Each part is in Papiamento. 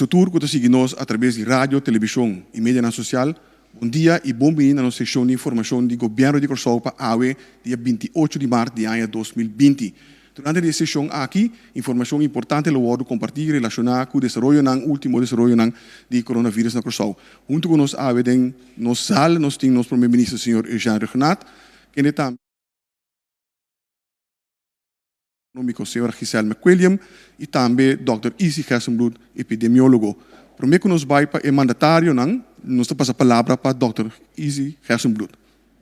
Boso tur ku ta sigui nos atrabes di radio, televishon i medianan sosial, bon dia i bon bini na nos sekshon di informashon di Gobièrnu di Kòrsou pa awe dia 28 di mart di aña 2020. Durante di e seshon aki, informashon importante lo wòrdu kompartí relashoná ku desaroyonan último desaroyonan di coronavirus na Kòrsou. Huntu ku nos awe den nos sal nos tin nos Prome Minister señor Eugène Rhuggenaath, kende tambe. Económico señora Giselle McWilliam y tambe dòkter Izzy Gerstenbluth, epidemiólogo. Promé ku nos bai pa e mandatarionan, nos ta pasa palabra pa dòkter Izzy Gerstenbluth.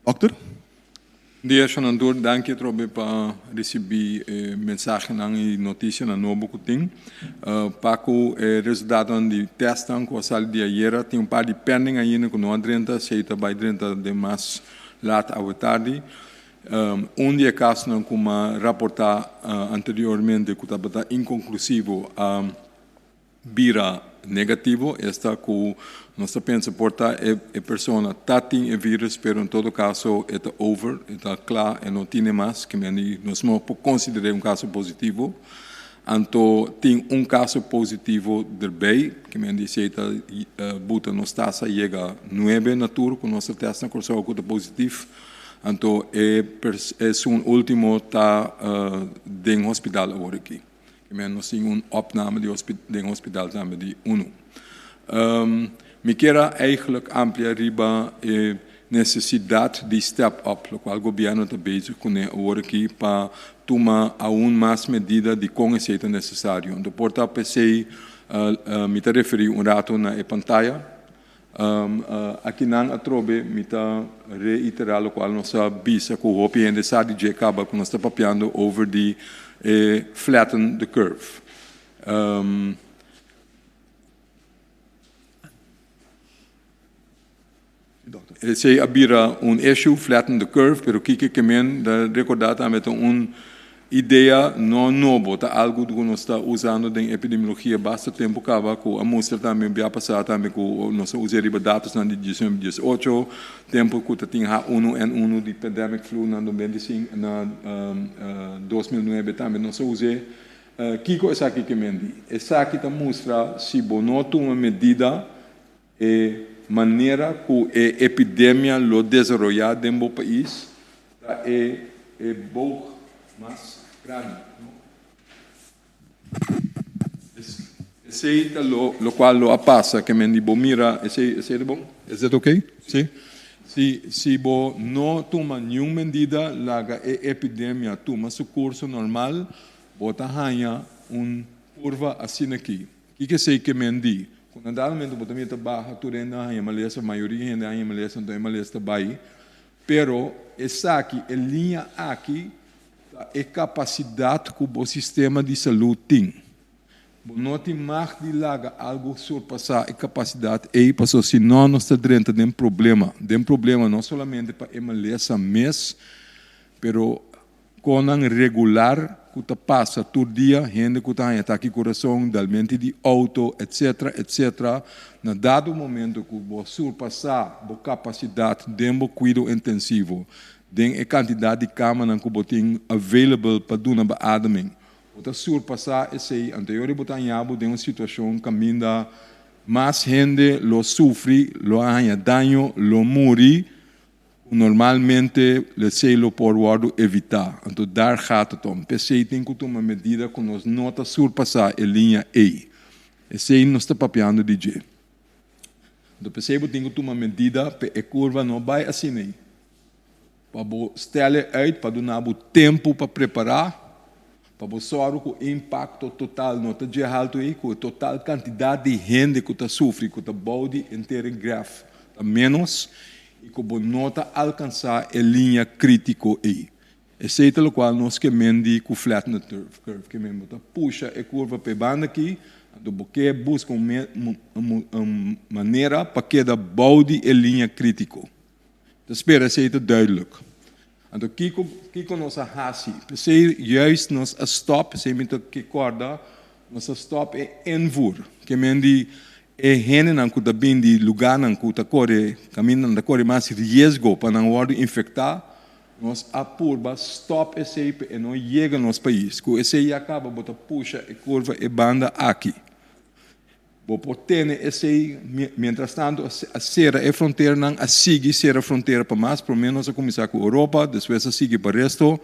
Dòkter. Bon dia Shonan tur, danki atrobe pa risibí e mensahenan i notisianan nobo ku tin. Pa ku e resultatonan di tèstnan ku a sali di ayera, tin un par di pending ainda ku no a drenta, esei ta bai drenta den mas lat awe tardi. Un di e kasonan ku m'a raportá anteriormente ku tabata inkonklusivo a bira negativo, esta ku nos ta pensa por ta e persona ta tin e virus pero en todo kaso e ta over, e ta kla, e no tine mas, ke mende nos no por konsider'é un kaso positivo. Anto tin un kaso positivo derbei, ke mende esei ta buta nos tasa yega nuebe na tur ku nos ta tèst na Kòrsou ku ta positif. Anto e esun ultimo ta den hospital awor aki. Kimen nos tin un opname di den hospital tambe di unu. Mi kier a eigenlijk amplia riba e necesidad di step up, locual gobierno ta bezig cune awor aki pa tuma aun mas medida di con esey ta necesario. Anto por ta p'esey mi ta referi un rato na e pantaya. Akinan atrobe mi ta reiterá lokual nos a bisa ku hopi hende sa di dje kaba ku nos ta papiando over di e flatten the curve. Esei a bira un issue, flatten the curve, pero kiko ke men ta rekordá tambe ta un idea no nobo, ta algu ku nos ta usando den epidemiologia basta tempu kaba ku a mustra tambe un bia pasá tambe ku nos a usa riba datosnan di diesnuebe diesocho, tempu ku ta tin H1N1 di pandemic flu na na 2009 tambe nos a us'é. Kiko esaki ke men di? Esaki ta mustra si bo no tuma medida E manera ku e epidemia lo desaroyá den bo pais ta e e boog mas grandi, no? Esei ta lo lokual lo a pasa, ke men di bo mira, esei esei ta bon? Is dat oké? Si? Si si bo no tuma niun medida laga e epidemia tuma su kurso normal, bo ta haña un kurva asin'aki. Kiko esei ke men di? Ku na dado momento bo ta mira ta baha tur hende a haña malesa, mayoria hende a haña malesa, anto e malesa ta bai. Pero esaki, e liña aki ta e kapasidat ku bo sistema di salú tin. Bo no tin mag di laga algu surpasá e kapasidat ei, pasobra si no nos ta drenta den problema. Den problema no solamente pa e malesa mes, pero Konan regular ku ta pasa tur dia, hende ku ta haña atake kurason, dalmenti di outo, etc. Etc. Na dado momento ku bo surpasá bo kapasidat den bo kuido intensivo, den e kantidat di kamanan ku bo tin available pa duna beademing, bo ta surpasá esei, anto e ora bo ta haña bo den un situashon kaminda mas hende lo sufri, lo a haña daño, lo muri. Ku normalmente esei lo por wòrdu evitá. Anto daar gaat het om. P'esei tin ku tuma medida ku nos no ta surpasá e liña ei. Esei nos ta papiando di dje. Anto p'esei bo tin ku tuma medida pa e kurva no bai asina ei. Pa bo stèl e uit pa duna bo tempu pa prepará, pa bo sòru ku e impakto total no ta dje haltu ei, ku e total kantidat di hende ku ta sufri, ku ta bou di henter e graf ta ménos i ku bo no ta alkansá e liña krítiko ei. Esei ta lokual nos ke men di ku flatten the curve, ke men bo ta pusha e kurva pa e banda aki, anto bo ke buska un manera pa keda bou di e liña krítiko. Ta spera esei ta duidelijk. Anto kiko kiko nos a hasi? P'esei juist nos a stòp, p'esei mi ta ke kòrda, nos a stòp e invoer. Ke men di e hendenan ku ta bin di lugánan ku ta kore, kaminda nan ta kore mas riesgo pa nan wòrdu infektá, nos a purba stòp esei pa e no yega nos pais. Ku esei ya kaba bo ta pusha e kurva e banda aki. Bo por tene esei, mientrastantu a sera e fronteranan, a sigui sera frontera pa mas, promé nos a kuminsá ku Europa, despues a sigui pa resto.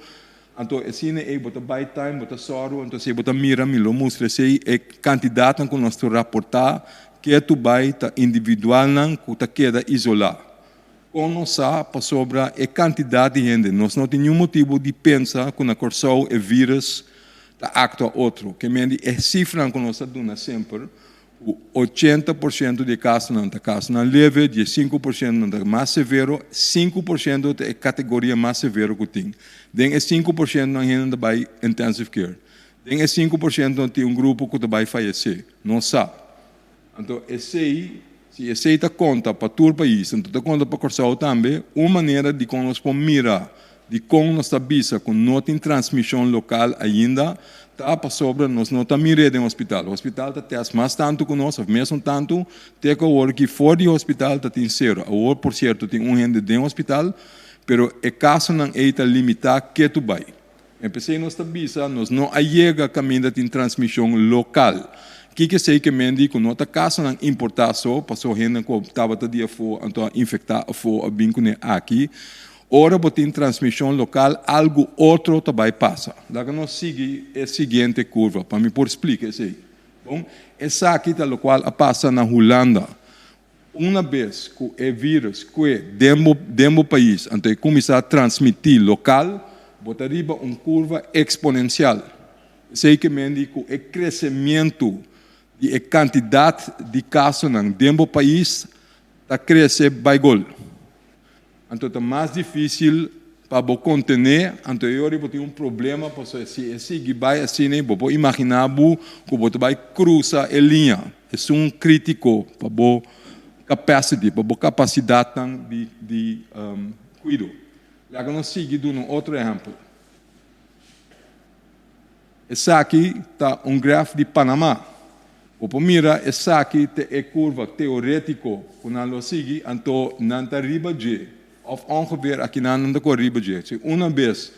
Anto asina ei bo ta bai time, bo ta sòru, anto esei bo ta mira, mi lo mustra esei, e kantidatnan ku nos ta raportá ketu bai ta individualnan ku ta keda isolá. Kon nos sa? Pasobra e kantidat di hende, nos no tin niun motibu di pensa ku na Kòrsou e vírus ta aktua otro. Ke men di e sifranan ku nos ta duna semper, ku 80% di e kasonan ta kasonan leve, 15% nan ta mas severo, 5% ta e kategoria mas severo ku tin. Den e 5% nan hende ta bai intensive care. Den e 5% nan tin un grupo ku ta bai fayesé. Nos sa. Anto esei, si esei ta konta pa tur pais, anto ta konta pa Kòrsou tambe. Un manera di kon nos por mira dikon nos ta bisa ku no tin transmishon lokal ainda ta pasobra nos no ta mir'é den hospital. Hospital ta tèst mas tantu ku nos òf mesun tantu, te ku awor aki for di hospital ta tin sero. Awor por sierto tin un hende den hospital, pero e kasonan ei ta limitá ketu bai. En p'esei nos ta bisa nos no a yega kaminda tin transmishon lokal. Kiko esei ke men di ku no ta kasonan importá so, paso hendenan ku tabata di afó anto a infektá afó a bin kuné aki. Ora bo tin transmishon lokal algu otro ta bai pasa. Laga nos sigui e siguiente kurva pa mi por splika esei. Bon, esaki ta lokual a pasa na Hulanda. Una bes ku e vírus kue den bo den bo pais anto e kuminsá transmití lokal, bo ta riba un kurva eksponensial. Esei ke men di ku e kresemientu di e kantidat di kasonan den bo pais ta krese bai gol. Anto ta mas difísil pa bo kontené, anto e ora bo tin un problema pasobra si e sigui bai asina bo por imaginá bo ku bo ta bai krusa e liña, esun krítiko pa bo capacity, pa bo kapasidatnan di di kuido. Laga nos sigui duna un otro ehèmpel. Esaki ta un graf di Panama. Bo por mira esaki ta e curva teoretico cu nan lo sigui, anto nan ta riba dje, of ongeveer akinan nan ta core riba dje. Si una bes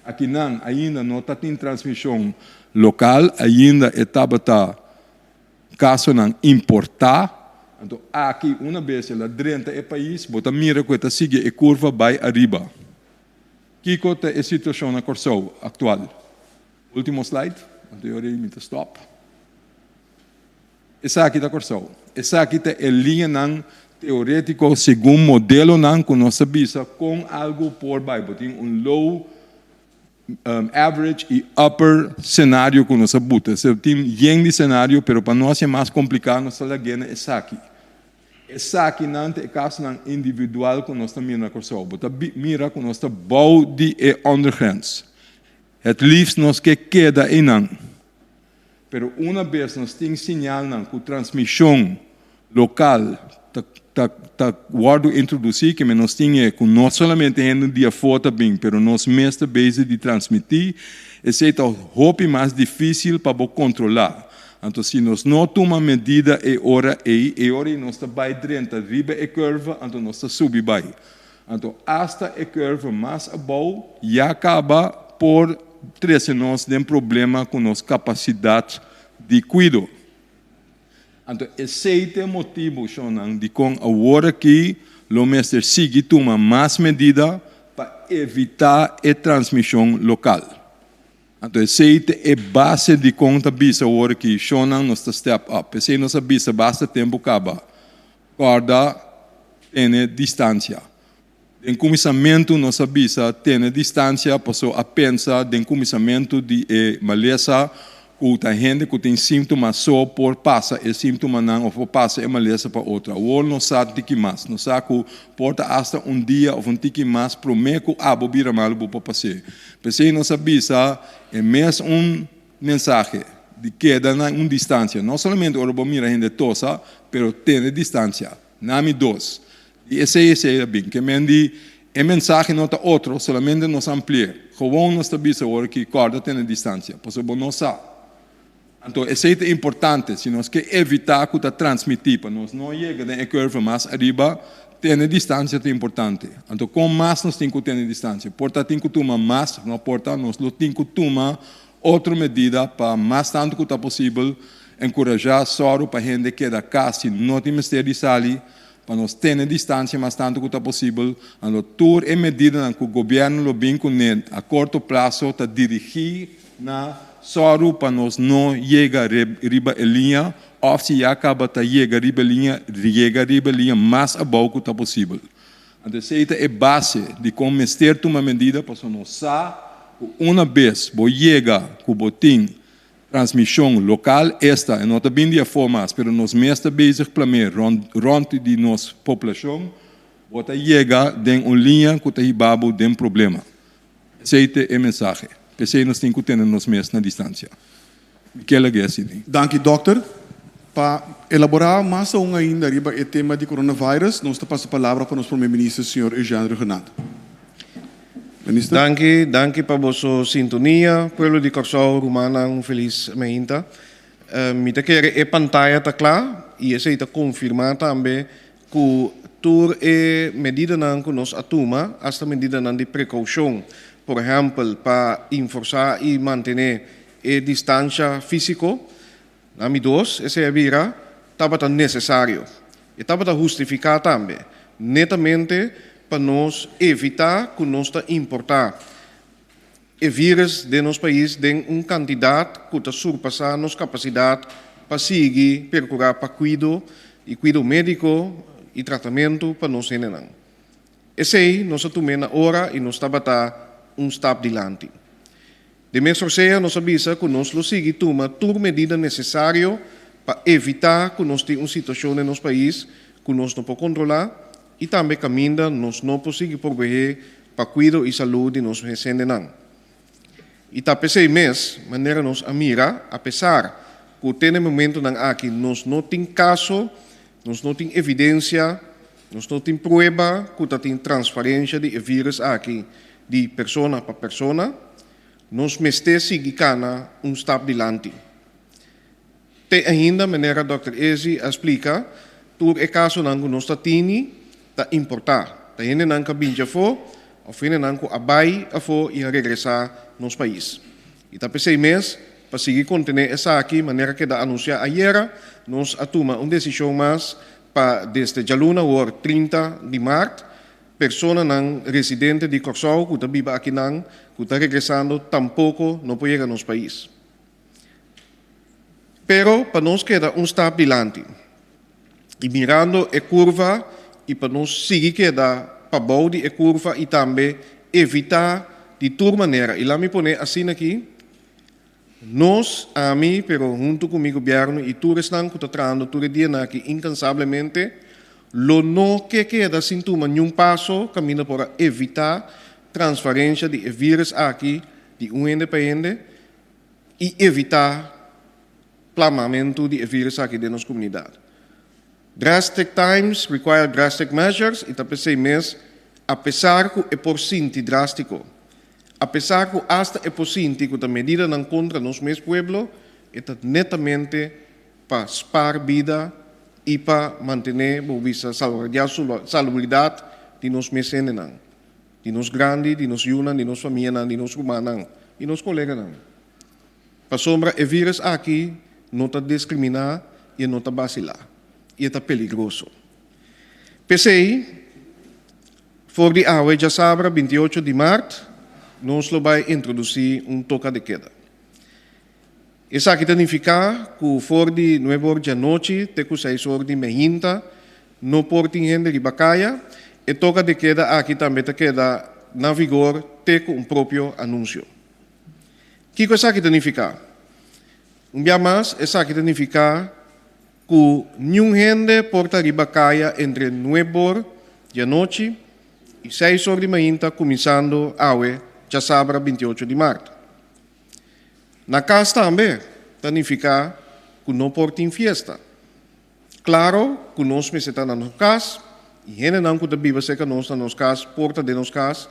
akinan ainda no ta tin transmision local, ainda e tabata casonan importa, anto aki una bes el a drenta e pais, bo ta mira cu e ta sigui e curva bay ariba. Kiko ta e situashon na Kòrsou aktual? Último slide, anto yori mi ta stòp. Esaki ta Kòrsou. Esaki ta e liñanan teorétiko segun modelonan ku nos ta bisa kon algu por bai. Bo tin un low, average i upper senario ku nos a buta. Tin yen di senario, pero pa no hasi mas kompliká nos ta lag'é na esaki. Esakinan ta e kasonan individual ku nos ta mira na Kòrsou. Bo ta mira ku nos ta bou di e ondergrens. Het liefst nos ke keda einan. Pero una bes nos tin siñalnan ku transmishon lokal ta ta ta wòrdu introdusí, ke men nos tin e ku no solamente hende di afó ta bin, pero nos mes ta bezig di transmití, esei ta hopi mas difísil pa bo kontrolá. Anto si nos no tuma medida e ora ei, e ora ei nos ta bai drenta riba e curve, anto nos ta subi bai. Anto asta e curve mas abou ya caba por trece nos den problema cu nos capacidad di cuido. Anto esey ta e motibo, shonnan, dicon awor aki lo mester sigui tuma mas medida pa evita e transmision local. Anto esei ta e base dikon ta bisa awor ki shonnan nos ta step up. Esei nos a bisa basta tempu kaba. Kòrda tene distansia. Den kuminsamentu nos a bisa tene distansia paso a pensa den kuminsamentu di e malesa ku ta hende ku tin síntoma so por pasa e síntomanan òf por pasa e malesa pa otro. Awor nos sa tiki mas. Nos sa ku por ta asta un dia òf un tiki mas promé ku abo bira malu bo por pas'é. P'esei nos a bisa e mes un mensahe di keda na un distansia, no solamente ora bo mira hende tosa, pero tene distansia. Nami dos. Di esei esei a bin. Ke men di e mensahe no ta otro, solamente nos ampli'é. Gewoon nos ta bisa ora ki kòrda tene distansia, pasobra bo no sa. Anto esei ta importante si nos ke evitá ku ta transmití pa nos no yega den e curve mas ariba, tene distansia ta importante. Anto kon mas nos tin ku tene distansia? Por ta tin ku tuma mas, no por ta nos lo tin ku tuma otro medida pa mas tantu ku ta posibel. enkurashá sòru pa hende keda kas si no tin mester di sali, pa nos tene distansia mas tantu ku ta posibel. Anto tur e medidanan ku gobièrnu lo bin kuné a korto plaso ta dirigí na sòru pa nos no yega riba e liña òf si ya kaba ta yega riba e liña, yega riba e liña mas abou ku ta posibel. Anto esei ta e base di kon mester tuma medida pasobra nos sa ku una bes bo yega ku bo tin transmishon lokal, esta e no ta bin di afó mas pero nos mes ta bezig plam'é rònt rònt di nos poblashon, bo ta yega den un liña ku ta hiba bo den problema. Esei ta e mensahe. P'esei nos tin ku tene nos mes na distansia. Mikel a gesi di. Danki dòkter. Pa elaborá mas aun ainda riba e tema di coronavirus, nos ta pasa palabra pa nos Prome Minister señor Eugène Rhuggenaath. Minister. Danki, danki pa boso sintonia, pueblo di Kòrsou, rumannan, un felis meinta. Mi ta kere e pantaya ta kla i esei ta konfirmá tambe Ku tur e medidanan ku nos a tuma, asta medidanan di prekoushon, por ehèmpel pa inforsá i mantené e distansha físiko, na mi dos esei a bira tabata nesesario. E tabata hustifiká tambe, netamente pa nos evitá ku nos ta importá e vírus den nos pais den un kantidat ku ta surpasá nos kapasidat pa sigui perkurá pa kuido i kuido médiko i tratamentu pa nos hendenan. Esei nos a tum'é na ora i nos tabata un stap dilanti. Den mes orsea nos a bisa ku nos lo sigui tuma tur medida nesesario pa evitá ku nos tin un situashon den nos pais ku nos no por kontrolá i tambe kaminda nos no por sigui proveé pa kuido i salú di nos hendenan. I ta p'esei mes, manera nos a mira, apesar ku te na e momentunan aki nos no tin kaso, nos no tin evidensia, nos no tin prueba ku ta tin transparensha di e vírus aki di persona pa persona, nos mester sigui kana un stap dilanti. Te ainda, manera dòkter Ezi a splika, tur e kasonan ku nos ta tini ta importá. Ta hendenan ku a binti afó òf hendenan ku a bai afó i a regresá nos pais. I ta p'esei mes, pa sigui kontené esaki, manera keda anunsiá ayera, nos a tuma un desishon mas pa desde djaluna awor 30 di mart, personanan residente di Kòrsou ku ta biba akinan ku ta regresando tampoko no por yega nos pais. Pero pa nos keda un stap dilanti i mirando e kurva i pa nos sigui keda pabou di e kurva i tambe evitá di tur manera, i laat mi pone asina aki, nos, ami, pero huntu ku mi gobièrnu i tur esnan ku ta trahando tur e dianan aki inkansablemente, lo no ke keda sin tuma niun paso kaminda por a evitá transferensha di e vírus aki di un hende pa hende i evitá plamamentu di e vírus aki den nos komunidat. Drastic times require drastic measures i ta p'esei mes, apesar ku e por sinti drástiko, apesar ku asta e por sinti ku ta medidanan kontra nos mes pueblo, e ta netamente pa spar bida i pa mantené, bo bisa, salvaguardiá salubridat di nos mes hendenan. Di nos grandi, di nos yunan, di nos famianan, di nos rumannan i nos koleganan. Pasobra e vírus aki no ta diskriminá i e no ta basilá, i e ta peligroso. P'esei, for di awe djasabra 28 di mart, nos lo bai introdusí un toka de keda. Esaki ta nifiká ku for di nuebe or djanochi te ku seis or di mehinta no por tin hende riba kaya. E toka de keda aki tambe ta keda na vigor te ku un propio anunsio. Kiko esaki ta nifiká? Un bia mas, esaki ta nifiká ku niun hende por ta riba kaya entre nuebe or djanochi i seis or di mainta kuminsando awe djasabra 28 di mart. Na kas tambe ta nifiká ku no por tin fiesta. Klaro ku nos mester ta na nos kas i hendenan ku ta biba serka nos na nos kas por ta den nos kas,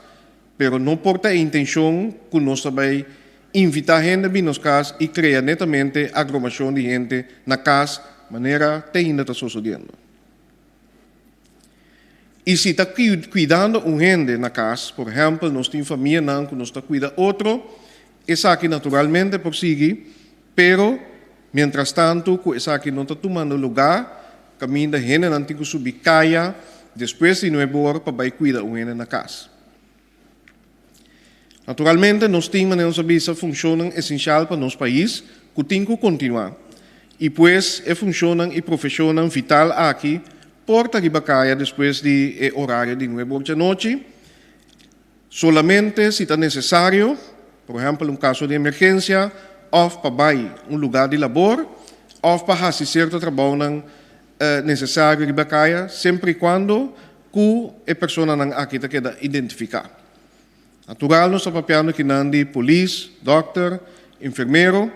pero no por ta e intenshon ku nos ta bai invitá hende bin nos kas i krea netamente agromashon di hende na kas manera te ainda ta sosodiendo. I si ta kuidando un hende na kas, por ehèmpel nos tin famianan ku nos ta kuida otro, esaki naturalmente por sigui, pero Mientrastantu ku esaki no ta tumando lugá, kaminda hendenan tin ku subi kaya despues di nuebe or pa bai kuida un hende na kas. Naturalmente nos tin, manera nos a bisa, funshonnan esenshal pa nos pais ku tin ku kontinuá. I pues e funshonnan i profeshonnan vital aki por ta riba kaya despues di e orario di nuebe or djanochi, Solamente si ta nesesario, por ehèmpel un kaso di emergensia òf pa bai un lugá di labor òf pa hasi sierto trabounan nesesario riba kaya, semper i kuando ku e personanan aki ta keda identifiká. Natural nos ta papiando kinan di polis, dòkter, enfermero,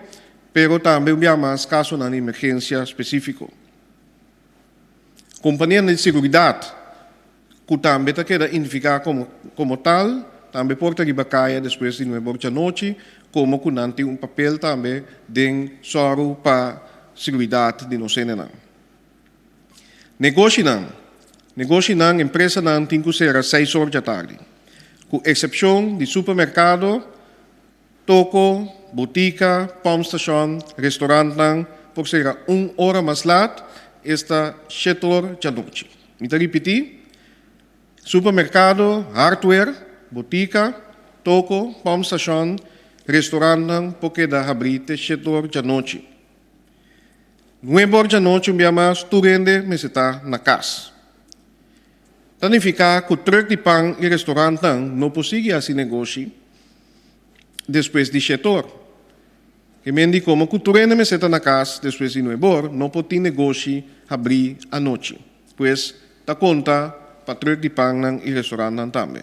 pero tambe un bia mas kasonan di emergensia spesífiko. Kompanianan di seguridat. Ku tambe ta keda identifiká komo komo tal, tambe por ta riba kaya despues di nuebe or djanochi, komo ku nan tin un papel tambe den sòru pa seguridat di nos hendenan. Negoshinan, Negoshinan, empresanan tin ku sera seis or djatardi, ku eksepshon di supermerkado, Toko, botika, pòmpstashon, restorantnan por sera un ora mas lat, esta shet or djanochi. Mi ta ripití, supermerkado, hardware, botika, toko, pòmpstashon, restorantnan por keda habrí te shet or djanochi. Nuebe or djanochi un bia mas tur hende mester ta na kas. Ta nifiká ku trùk di pan i restorantnan no por sigui hasi negoshi despues di shet or. Ke men di komo ku tur hende mester ta na kas despues di nuebe or, no por tin negoshi habrí anochi. Pues, ta konta pa trùk di pannan i restorantnan tambe.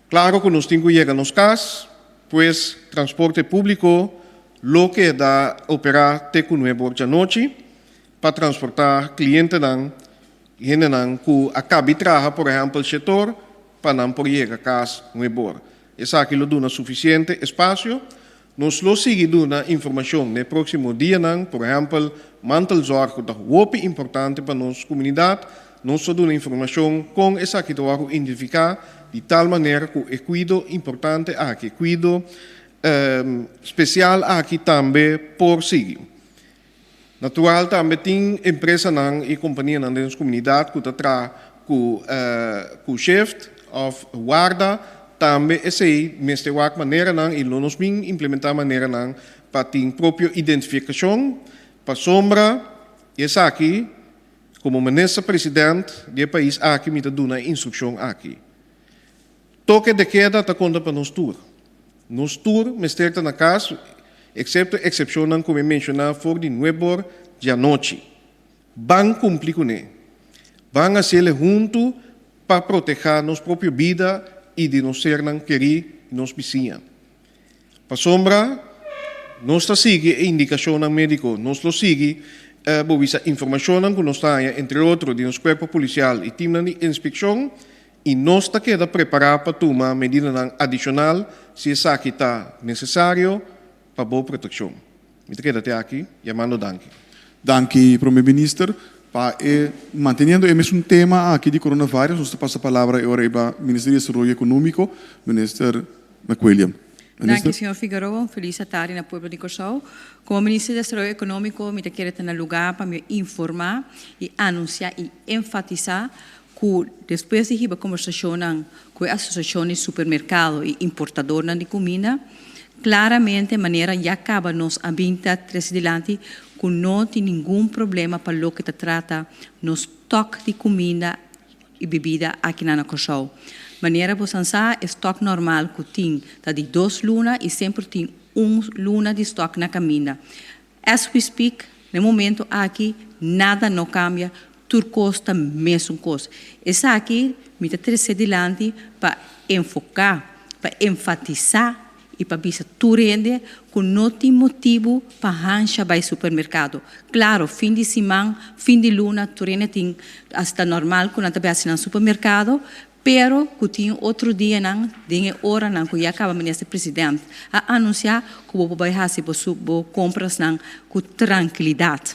Klaro ku nos tin ku yega nos kas, pues transporte públiko lo keda operá te ku nuebe or djanochi pa transportá klientenan Hendenan ku a kabi traha por ehèmpel shetor pa nan por yega kas nuebor. Esaki lo duna sufisiente espasio. Nos lo sigui duna informashon na e próksimo dianan, por ehèmpel mantelzorg ku ta hopi importante pa nos komunidat. Nos lo duna informashon kon esaki ta wòrdu identifiká di tal manera ku e kuido importante aki, e kuido spesial aki tambe por sigui. Natural tambe tin empresanan i kompanianan den nos komunidat ku ta traha ku ku shift òf warda, tambe esei mester wak maneranan i lo nos bin implementá maneranan pa tin propio identifikashon pasobra esaki komo minister president di e pais aki mi ta duna e instrukshon aki. Toke de keda ta konta pa nos tur. Nos tur mester ta na kas, eksepto eksepshonnan ku mi menshoná for di nuebor djanochi. Ban kumpli kuné. Ban hasiel huntu pa protehá nos propio bida i di nos sernan kerí i nos bisiña. Pasobra nos ta sigui e indikashonnan médiko, nos lo sigui bo bisa informashonnan ku nos ta haña entre otro di nos kuerpo polisial i timnan di inspekshon i nos ta keda prepará pa tuma medidanan adishonal si esaki ta nesesario pa bo protekshon. Mi ta keda te aki yamando danki. Danki Prome Minister pa e manteniendo e mesun tema aki di coronavirus nos ta pasa palabra e ora ei pa Minister di Desaroyo Economico Minister McWilliam. Danki señor Figueroa, un feliz atardi na pueblo di Kòrsou. Komo Minister di Desaroyo Ekonómiko mi ta kere ta na lugá pa mi informá i anunsiá i enfatisá ku despues di hiba kombersashonnan ku e asosiashon di supermerkado i importadornan di kuminda, klaramente manera ya kaba nos a bin ta trese dilanti ku no tin ningun problema pa loke ta trata nos stòk di kuminda i bibida akinan na Kòrsou. Manera bo san sa, e stòk normal ku tin ta di dos luna i semper tin un luna di stòk na kaminda. As we speak, na e momento aki, nada no kambia, tur kos ta mesun kos. Esaki mi ta trese dilanti pa enfoká, pa enfatisá i pa bisa tur hende ku no tin motibu pa hansha bai supermerkado. Klaro, fin di siman, fin di luna, tur hende tin, ta normal ku nan ta bai hasi nan supermerkado, Pero cu tin otro dianan den e oranan cu ya caba Minister President a anuncia cu bo por bay haci bo su bo comprasnan cu trankilidad.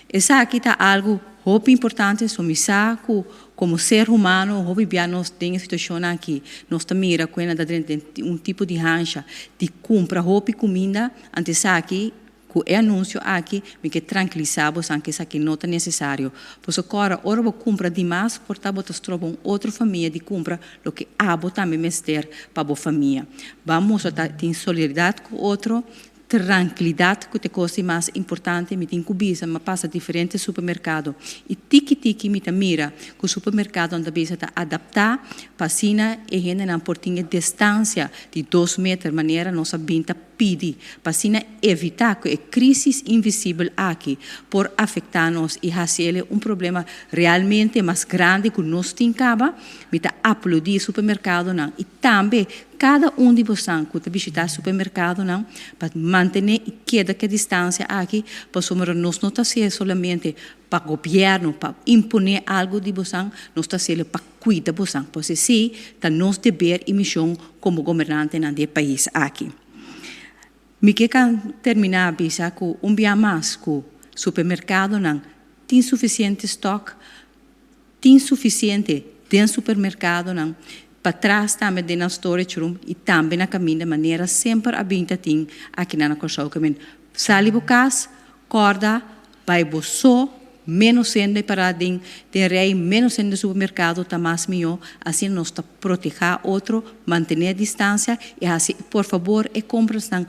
Esaki ta algo hopi importante so mi sa cu como ser humano hopi bia nos den e situacionnan aki nos ta mira cu e nan ta drenta den un tipo di hansha di cumpra hopi cuminda anto esaki. Ku e anunsio aki mi ke trankilisá bosan ku esaki no ta nesesario. Pasobra kòrda ora bo kumpra dimas por ta bo ta stroba un otro famia di kumpra loke abo tambe mester pa bo famia. Ban mustra ta tin solidaridat ku otro, trankilidat ku ta e kos di mas importante. Mi tin ku bisa mi a pasa diferente supermerkado i tiki tiki mi ta mira ku supermerkadonan ta bisa ta adaptá pa asina e hendenan por tin e distansia di dos meter manera nos a bin ta pidi pa asina evitá ku e krísis invisibel aki por afektá nos i hasi el un problema realmente mas grandi ku nos tin kaba. Mi ta aplodí supermerkadonan i tambe kada un di bosan ku ta bishitá supermerkadonan pa mantené i keda ku e distansia aki pasobra nos no ta hasié solamente pa gobièrnu pa imponé algu di bosan, nos ta hasié pa Cuida bosan, pues esey ta nos deber y mision como gobernantenan di e pais aki. Mi ke kan termina bisa cu un bia mas cu supermercadonan tin suficiente stock, tin suficiente den supermercadonan, patras tambe den nan storage room y tambe na caminda manera semper a bin ta tin akinan na Corsou. Ke men sali bo cas, Corda bay bo so, menos hende para den den rey, menos hende supermercado ta mas miyo, asina nos ta proteha otro, mantene distancia y haci por fabor e comprasnan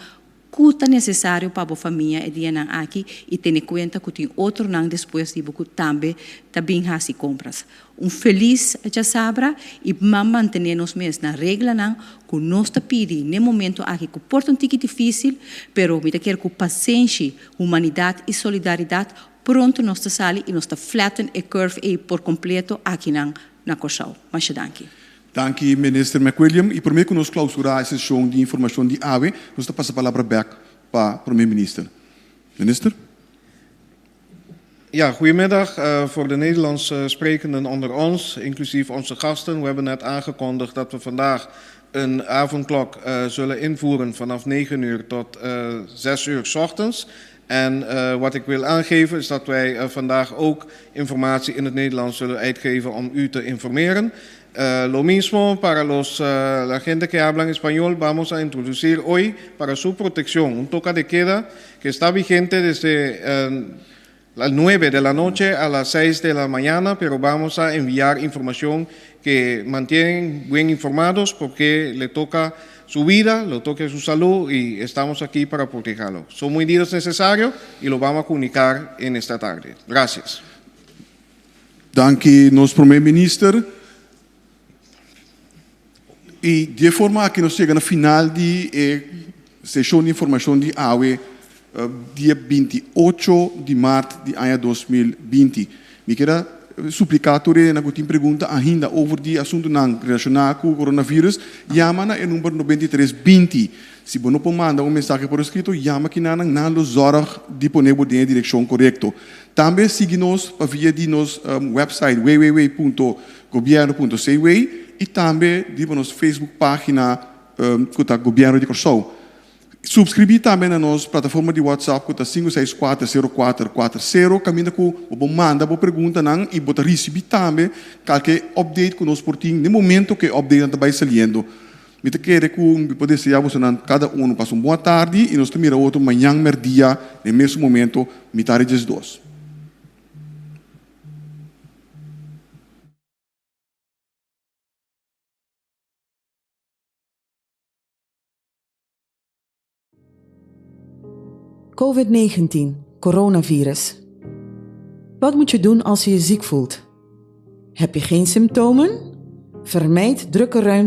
cu ta necesario pa bo famia e dianan aki y tene cuenta cu tin otronan despues di bo cu tambe ta bin haci compras. Un felis djasabra y man mantene nos mes na reglanan cu nos ta pidi n'e momento aki cu por ta un tiki dificil, pero mi ta kere cu pasenshi, humanidad y solidaridad pronto nos ta sali y nos ta flatten e curve ey por completo akinan na Corsou. Masha danki. Danki Minister McWilliam y prome cu nos clausura e sesion di informacion di awe nos ta pasa palabra bek pa Prome Minister. Minister. Ja, goedemiddag voor de Nederlands sprekenden onder ons, inclusief onze gasten. We hebben net aangekondigd dat we vandaag een avondklok zullen invoeren vanaf 9 uur tot 6 uur 's ochtends. En wat ik wil aangeven is dat wij vandaag ook informatie in het Nederlands zullen uitgeven om u te informeren. Lo mismo para los, la gente que hablan español, vamos a introducir hoy para su protección un toca de queda que está vigente desde las 9 de la noche a las 6 de la mañana, pero vamos a enviar información que mantienen bien informados porque le toca su vida, le toca su salud y estamos aquí para protegerlo. Son medidas necesarias y lo vamos a comunicar en esta tarde. Gracias. Danki nos Prome Minister. Y di e forma aki nos yega na final di e sesion di informacion di awe dia 28 di maart di aña 2020. Mi kier a suplica tur e nan cu tin pregunta ainda over di asuntonan relaciona cu coronavirus, yama na e number 93 20. Si bo no por manda un mensahe por escrito, yama kinanan, nan lo zorg di pone bo den e direccion corecto. Tambe sigui nos pa via di nos website www.gobierno.cw y tambe riba nos Facebook pagina cu ta Gobierno di Corsou. Subscribi tambe na nos plataforma di WhatsApp cu ta sinku seis kuater sero kuater kuater sero caminda cu bo por manda bo preguntanan y bo ta ricibi tambe calke update cu nos por tin den momento cu e updatenan ta bay saliendo. Mi ta kere ku mi por deseá bosonan kada unu pasa un bon atardi i nos ta mira otro mañan mèrdia na e mesun momento, mitar di diesdos. Covid-19, coronavirus. Wat moet je doen als je je ziek voelt? Heb je geen symptomen? Vermijd drukke ruimte.